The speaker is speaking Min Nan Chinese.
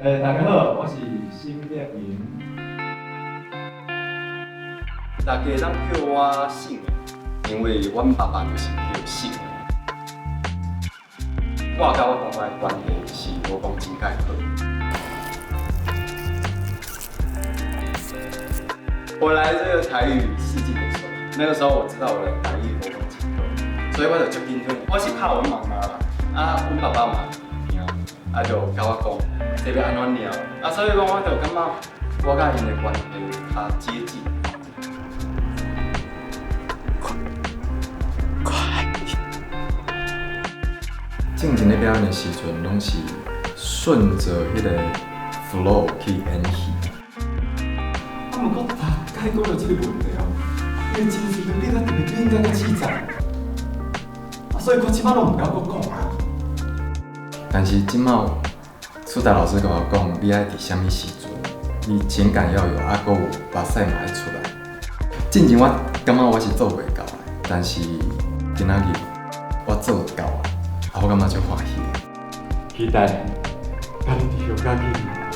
欸，大家好，我是沈碧雲。大家攏叫我信，因為阮爸爸就是叫信。我佮我爸爸的關係是無講真蓋好。我來這個台語試鏡的時候，那個時候我知道我的台語無講真好，所以我就足緊張。我是拍阮媽媽啦，啊，阮爸爸嘛聽，啊就共我講這欲按怎念，啊，所以講我就感覺我佮𪜶的關係較接近。快，快！進前咧表演的時陣，攏是順著彼個 flow 去演戲。啊，毋過逐擺講著這個問題哦，伊的情緒就變甲特別敏感佮刺激，啊，所以我這擺攏毋敢閣講啊。但是這擺蘇達老師共我講，你愛佇啥物時陣，你情感要有，啊，閣有目屎嘛愛出來。進前我感覺我是做袂到的，但是今仔日我做到啊，啊，我感覺足歡喜的。期待佮恁佇香港見。